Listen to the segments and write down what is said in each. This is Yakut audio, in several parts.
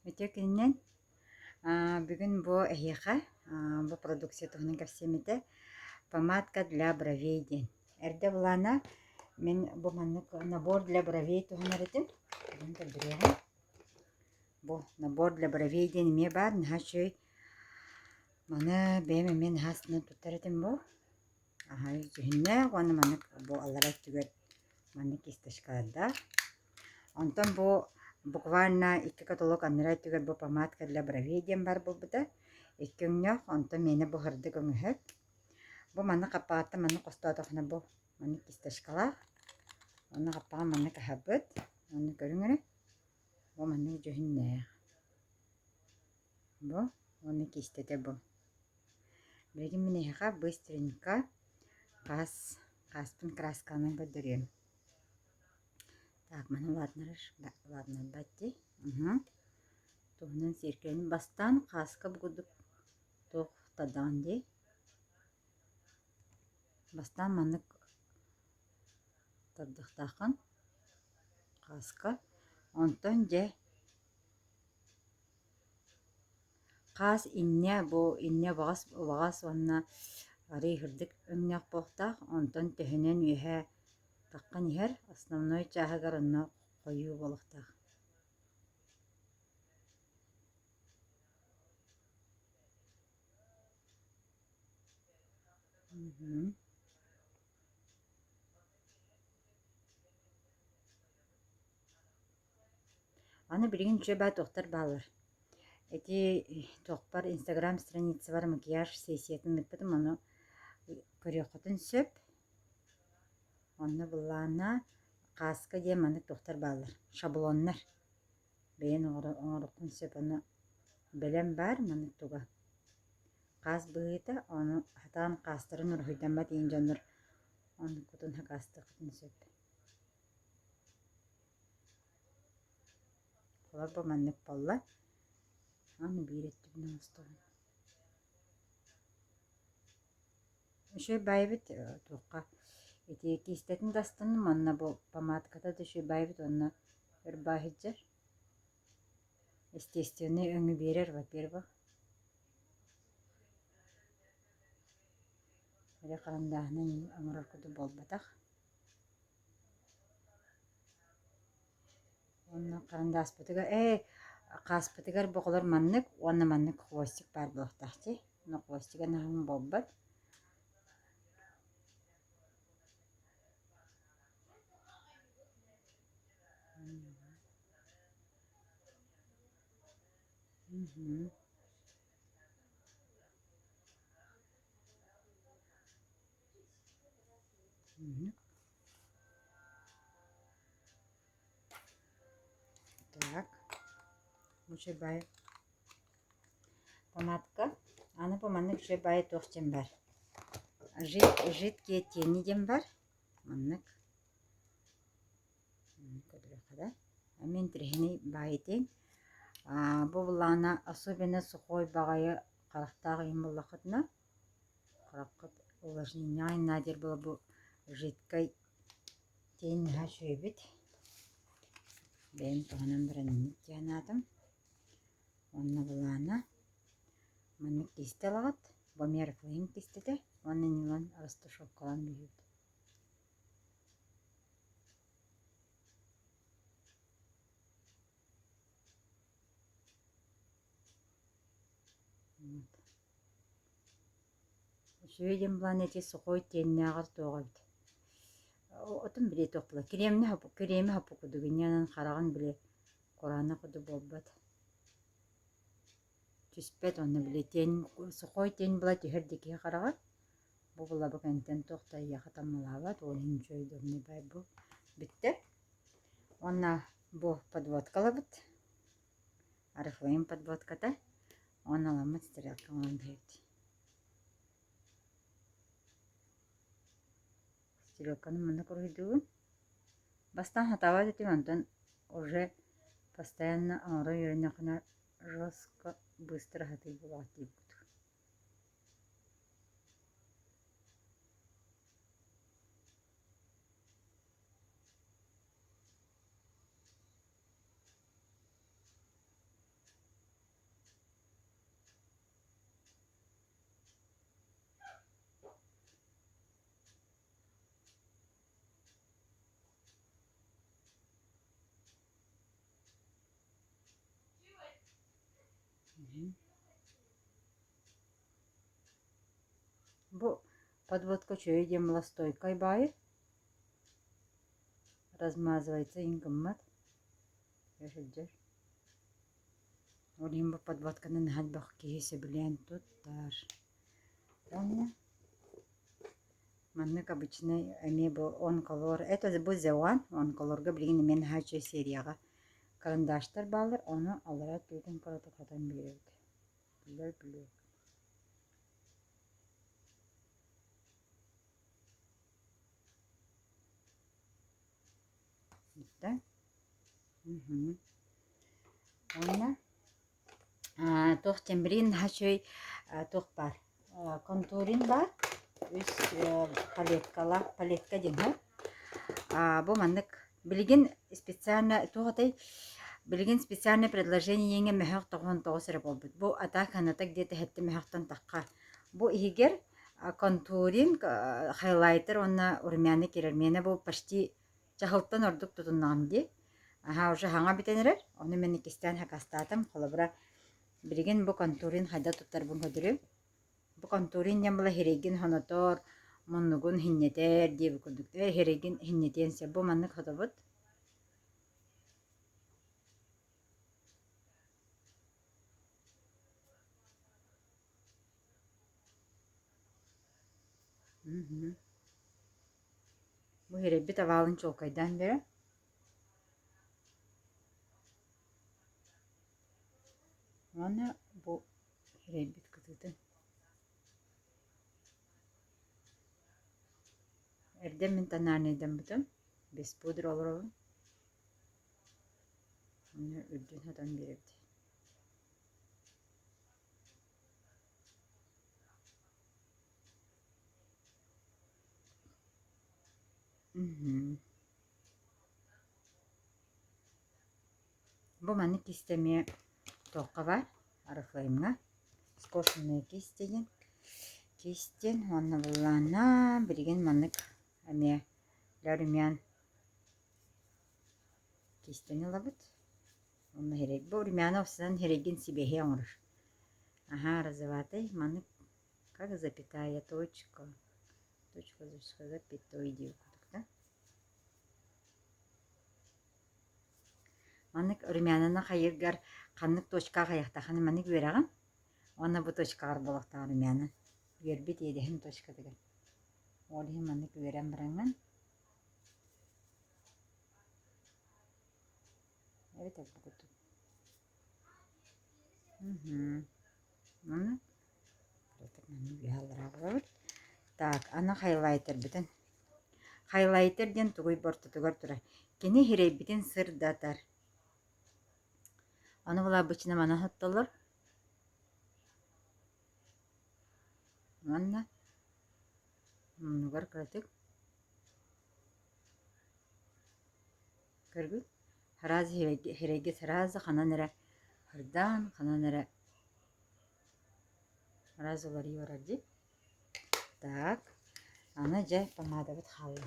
Үтүө күнүнэн! Бүгүн бу эһиэхэ бу продукция туһунан кэпсиэм этэ. Помадка для бровей диэн. Эрдэ былаана мин бу маннык набор для бровей туһанар этим. Бүгүн көрдөрүөҕүм. Бу набор для бровей диэн эмиэ баар. Наһаа үчүгэй. Маны бэйэм эмиэ наһаа астынан туттар этим бу. Аһай дьүһүннээх уонна маннык бу аллара өттүгэр маннык кисточкалардаах. Онтон бу буквально икки каталог аннараа өттүгэр бу помадка для бровей диэн баар буолбута. Икки өҥнөөх, онтон миэнэ бу сырдык өҥөһөр. Бу маннык хаппаҕаттан маннык хостоотоххуна бу маннык кисточкалаах. Онно хаппаҕын маннык аһабыт. Онно көрүҥ эрэ. Бу маннык дьүһүннээх. Бу уонна киистэтэ бу. Билигин мин эһиэхэ быстренько хаас хааспын краскаланан көрдөрүөм. Так, маны улаатыннарар улаатыннарбат дии. Уһу. Туһунан сиэркилэни бастаан хааска бу курдук туох тардаҕын дии. Бастаан маннык тардыахтааххын хааска. Онтон дьэ Хаас инньэ бу инньэ убаҕас убаҕас уонна арыый сырдык өҥнөөх буолуохтаах, онтон төһөнөн үөһэ таххан иһэр, основной чааһыгар онно хойуу буолуохтаах. Аны билигин үчүгэй баа туохтар бааллар. Ити туохпар Инстаграм страницабар макияж сессиятын ыыппытым, ону көрүөххүтүн сөп. Онно былаана хааска диэн маннык туохтар бааллар, шаблоннар. Бэйэн оҥоруоххун сөп, ону бэлэм баар маннык туга. Хаас быһыыта, ону сатаан хаастарын уруһуйдаммат иин дьоннор оннуккутун хакаастыаххытын сөп. Холобур, маннык буолла. Аны биир өттүбүн оҥостобун. Үчүгэй баайбыт туохха ити киистэтин да астынным уонна бу помадката да үчүгэй баайбыт уонна өр баа сылдьар. Естественный өҥү биэрэр, во-первых. Эрэ харандааһынан оҥорор курдук буолбатах. Уонна харандааспытыгар ээ хааспытыгар бу оҕолор маннык уонна маннык хвостик баар буолуохтаах дии. Но хвостига наһаа буолбат. Мгм. Так, үчүгэй помадка. Аны бу маннык үчүгэй туох диэн баар. Жидкие тени диэн бар. Маннык. Көрүөххэ да. Мин интэриэһинэй баайы этиҥ. Бу былаана особенно сухой баҕайы харахтаах ыйым буоллаххытына Хараххыт увлажнение наадыйар буола бу жидкай тень наһаа үчүгэйбит. Бэйэм туһанан баран инник дии санаатым. Уонна былаана маннык киистэ ылаҕыт, бу Мерфлейм киистэтэ уонна иннинэн растушевкалаан бүһүт. Үчүгэй диэн булан эти сухой тиэннээҕэр туох эбит отун били туох буолар кремни креми хоппу курдук инньэ хараҕын били кураанах курдук буолбат түспэт уонна били тиэн сухой тиэн була түһэр да киһи хараҕар бу булаба кэнтэн туох да эйиэхэ таммалаабат ол иһин үчүгэй удобный бай бу бүттэ уонна бу подводкалабыт Орифлейм подводката уонна ыламмыт стрелка оҥорон биһэбит. Стрелканы манна куруһуйдуубун. Бастаан сатаабат этим, онтон уже постоянно оҥоро үөрэннэххинэ жестко быстро сатыыр буолаҕыт диэбит. Бу подводка үчүгэй диэн була стойкай баайы размазывается иҥ гыммат сылдьар. Ол иһин бу подводканы наһаа элбэх киһи сөбүлээн туттар. Уонна маннык обычнай эмиэ бу онколор это бу The One онколорго билигин эмиэ наһаа үчүгэй серияҕа карандаштар бааллар ону аллараа түөтэн кыратык хатан биэрэбит. Билэр билиэк. Бүттэ. Уонна туох чэмбирин наһаа үчүгэй туох баар контурин баар үс палеткалаах палетка диэн һэ бу маннык билигин специально туох этэй билигин специальное предложение иҥэ мөһөх 99 эрэ буолбут бу атака ханата где-то сэттэ мөһөхтөн тахха бу иһигэр контуринг хайлайтер уонна румяны кирэр миэнэ бу почти Чаһылтан ордук тутуннаҕым дии. Аһаа уже хаҥа бүтэн эрэр. Ону мин иккистээн хакастаатым. Холобура, билигин бу контурин хайдах туттарбын көрдөрүөм. Бу контурин диэн була сирэйгин хонотор, муннугун хинньэтэр диэбит курдук. Э, сирэйгин хинньэтиэн сөп. Бу маннык хотобут. Мгм. Бу иһирэйбит овалын чуолкайдаан бэрэ. Уонна бу иһирэйбит кытыытын. Эрдэ мин тональнайдаммытым. Без пудра олоробун. Уонна үрдүн сотон биэрэбит. Бу маннык киистэ эмиэ туохха баар Орифлеймҥа скошенная кисть диэн кисть диэн уонна былаана билигин маннык эмиэ румян киистэни ылабыт уонна сирэй бу румяна устунан сирэйгин сибиэһэй оҥорор аһаа розоватый маннык как запятая точка точка запятой диир курдук да Маннык румянаны хайыыргар ханнык точкаҕа хайыахтааххыный маннык үөрэҕин уонна бу точкаҕар буолуохтаах румяна үөрбүт иэдэһин точкатыгар ол иһин маннык үөрэн бараҥҥын эбэтэр бу курдук Уонна Так, аны хайлайтербытын. Хайлайтер диэн тугуй бортотугар турар. Кини сирэйбитин сырдатар. Аны була обычно маны оттолор. Уонна муннугар кыратык көргүт сразу сирэйгэ сразу ханан эрэ сырдаан ханан эрэ Сразу уларыйа барар дии. Так, аны дьэ помадабыт хаалла.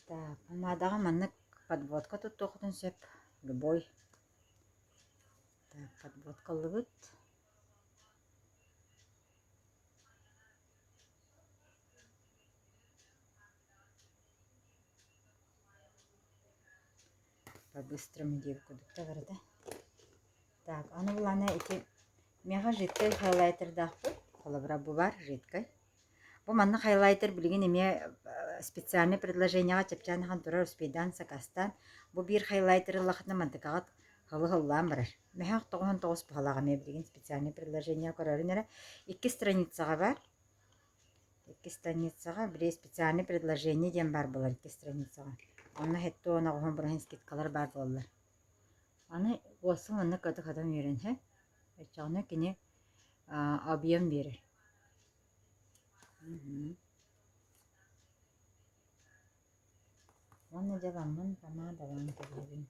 Так, помадаҕа маннык подводка туттуоххутун сөп. Любой. Так, подводка ыллыбыт. По-быстрому диэбит курдук да барыта. Так, аны булана ити миэхэ жидкай хайлайтердаахпыт. Холобура бу бар жидкай. Бу манна хайлайтер билигин эмиэ специальный предложениеҕа чэпчээн ахан турар успейдаан сакаастаан бу биир хайлайтер ыллахытына мантыкаҕыт һылы-һыллаан барар. Мөһөөх 99 баһалаах эмиэ билигин специальный предложение көрөрүн эрэ. Икки страницаҕа бар. Икки страницаҕа били специальный предложение диэн баар буолар икки страницаҕа. Онно сэттэ уон оҕуһун быраһын скидкалар баар буолаллар. Аны уоссуҥ онно кыаты-хатан үөрэнһэ, оччоҕуна кини объем биэрэр. Уонна дьэ ламмын помадалаан кэбиһэбин.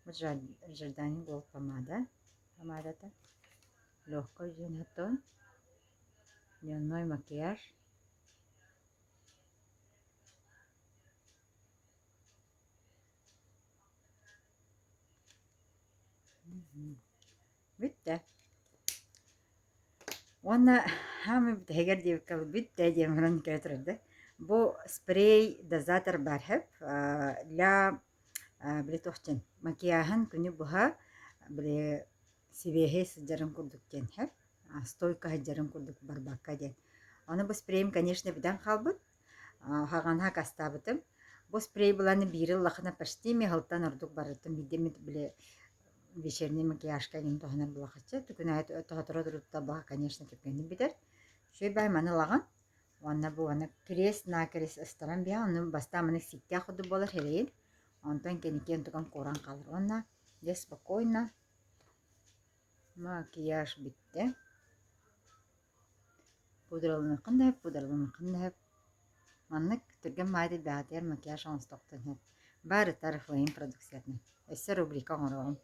Бу Giordani Gold помада помадата. Легкой диэн оттон дневной макияж. Бүттэ. Уонна хаамыы бүтэһигэр диэбиккэ бүттэ диэн баран кэлэ турар да. Бу спрей дозатор баар сөп для били туох диэн макияһын күнү быһа били сибиэһэй сылдьарын курдук диэн сөп стойка сылдьарын курдук барбакка диэн. Ону бу спрейим, конечно, бүтэн хаалбыт. Хаҕанаһа акаастаабытым. Бу спрей буланы биири ыллахына почти миһалтан ордук барытын биирдэ эмит били вечерний макияжка игин туһанар булахаччы. Түгүнэ тоһоторо турутта баха, конечно, түргэнник бүтэр. Үчүгэй баай маны ылаҕын. Уонна бу аны крест-накрест ыстаран биһэ, ону бастаан маны сииктээх курдук буолар эрэйин. Онтон кэнникиэн тукан кууран хаалар. Уонна дьэ спокойно макияж бүттэ. Пудраланыаххын да сөп, пудраланыаххын да сөп. Маннык түргэн баҕайытык бэҕэтигэр макияж оҥостуохтун сөп. Барыта Орифлейм продукциятынан. Өссө рубрика оҥоруоҕум.